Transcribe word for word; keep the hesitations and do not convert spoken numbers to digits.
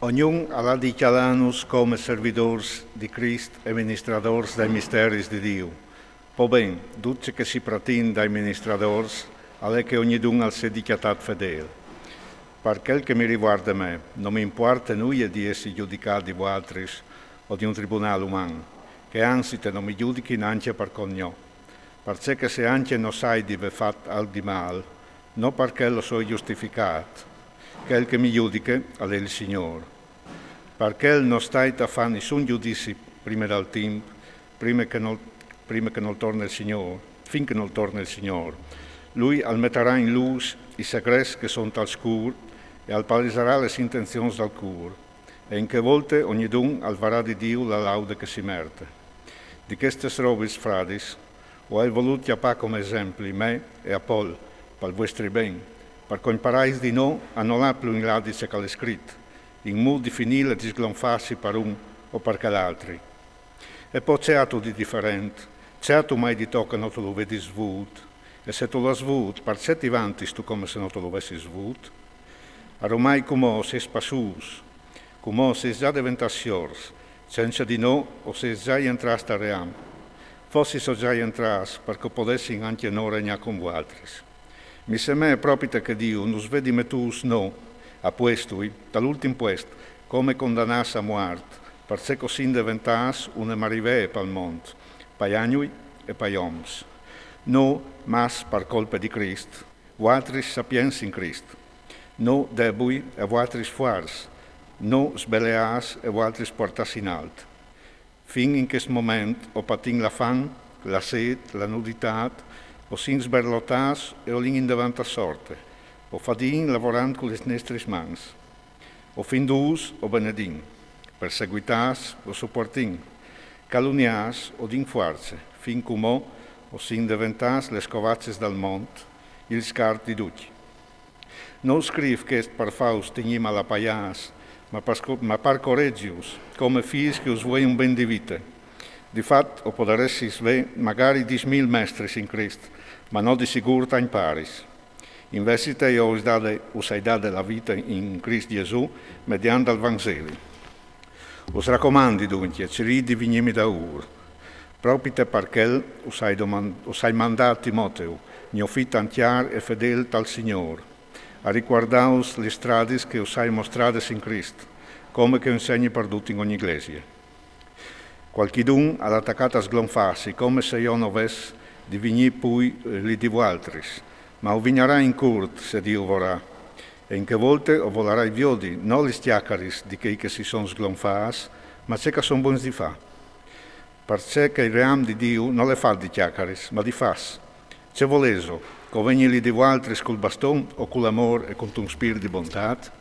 Ognun al à di cjalânus come servidôrs di Crist e ministradôrs dai misteris di Diu. Po ben, dut ce che si pratind dai ministradôrs al è che ognidun al sedi cjatât fedêl. Par chel che mi rivuarde me, no mi impuarte nuie di jessi judicât di vualtris o di un tribunâl uman, che ansite no mi judichin ancje par cont gno. Parcè che se ancje no sai di vê fat alc di mâl, no par chel o soi justificât. Chel che mi judiche al è il Signôr. Par chel no stait a fâ nissun judizi prime dal timp, prime che nol, prime che nol torne il Signôr, fin che nol torne il Signôr. Lui al metarà in lûs i segrets che son tal scûr e al palesarà lis intenzions dal cûr. E in chê volte ognidun al varà di Diu la laude che si merte. Di chestis robis, fradis, o ai volût cjapâ come esempli me e a Pol, pal vuestri ben, par che o imparais di no a no lâ plui in là di ce che al è scrit, in mût di finî a disglonfâsi par un o par chel altri. E po ce âtu di diferent? Ce âtu mai di to che no tu lu vedis vût? E se tu lu âs vût, parcè ti vantistu come se no tu lu vessis vût? Aromai cumò o sês passûts, cumò o sês za deventâts siôrs, cence di no o sês za jentrâts tal ream. Fossis za jentrâts par che o podessin ancje no regnâ cun vualtris. Mi semee propite che Diu nus vedi metûts no, a puestui, tal ultin puest, come condanâts a muart, parcè che o sin deventâts une marivee pal mont, pai agnui e pai oms. No, mas par colpe di Crist, vualtris sapients in Crist. No debui e vualtris fuarts, no sbeleâts e vualtris puartâts in alt. Fin in chest moment o patìn la fam, la sêt, la nuditât, o sin sberlotâts e o lin indevant a sorte, o fadìn lavorant cu lis nestris mans. O fin dûrs o benedìn, perseguitâts o sopuartìn, caluniâts o din fuarce, fin cumò o sin deventâts lis covacis dal mont, il scart di ducj. No o scrîf chest par fâus tignî malapaiâts, ma par sco-, ma par corezius, come fîs che us vuei un ben di vite. Di fat, o podaressis vê magari dîs mil mestris in Crist, ma no di sigûr tancj paris. Invezit jo us dade, us ai dade la vite in Crist Jesù, mediant dal Vanzeli. Us racomandi duncje, cirît di vignîmi daûr. Propite par chel us ai doman-, us ai mandât Timoteu, gno fi tant cjâr e fedêl tal Signôr, a ricuardâus lis stradis che us ai mostrades in Crist, come che e je un segni par ducj in ogni glesie. Cualchidun al à tacât a sglonfâsi, come se jo no ves di vignî plui, eh, li di vualtris, ma o vignarà in curt, se Diu vorà. E in chê volte o volarai viodi, no lis cjacaris di chei che si son sglonfâts, ma ce che a son bogns di fâ. Parcè che il ream di Diu nol è fat di cjacaris, ma di fats. Ce volêso, che o vegni li di vualtris cul baston o cul amôr e cuntun spirt di bontât?